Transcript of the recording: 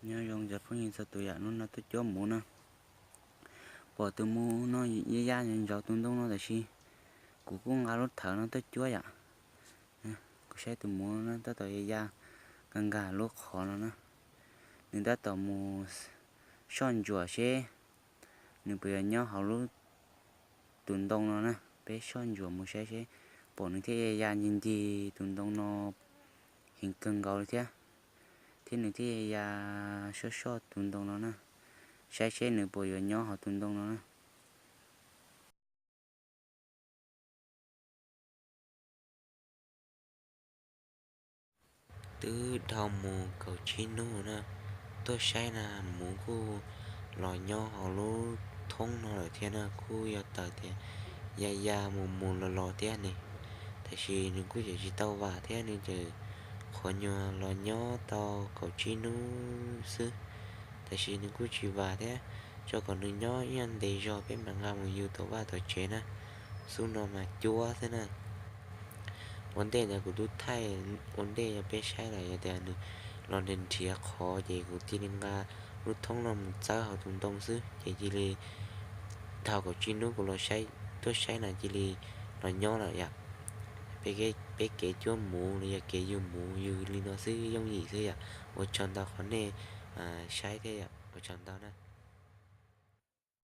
Nyob zoo cov phooj ywg txhua tus yam, hnub no tuaj cuab muv na. Pom tus muv no ya ya ntsauv tus ntoo no tab sis kuv kuj nqa lub thawv no tuaj cuab yam. Kuv saib tus muv no tab tom ya ya nkag nkag lub qhov no na. Nws tab tom mus soj ntsuam seb nws puas yuav nyob hauv lub tus ntoo no na. Peb soj ntsuam mus saib seb, pom nws thiaj ya ya ncig ncig tus ntoo no heev kawg nkaus li thiab. Thiab nws thiaj ya ya soj soj tus ntoo no na, saib seb nws puas yuav nyob hauv tus ntoo no na. Twb dhau mus kaum tsib hnub na, tuaj saib na, muv kuj los nyob hauv lub thoob no lawm thiab na, kuj yog tawm tias ya ya mus mus los los thiab ne. Tab sis nws kuj tseem tsis tau vam thiab, nws tseem qhuav nyuag los nyob tau kaum tsib hnub xwb, tab sis nws kuj tsis vam thiab. Tso kom nws nyob ib nyuag ntev zog peb mam nqa mus yug tom vaj tom tsev na. Xub no mas cuab xwb na. Ua ntej ntawd kuv twb thaij ua ntej rau peb saib lawm, yog tias nws los nrhiav nrhiav qhov ces kuv cia li nqa lub thoob no mus txawb hauv tus ntoo xwb ces cia li dhau kaum tsib hnub kuv los saib, tuaj saib na cia li los nyob lawm yom. Peb kev cuab muv los yog kev yug muv yug li no xwb yooj yim xwb yom. Ua tsaug ntau qhov nej saib thiab yom, ua tsaug ntau na.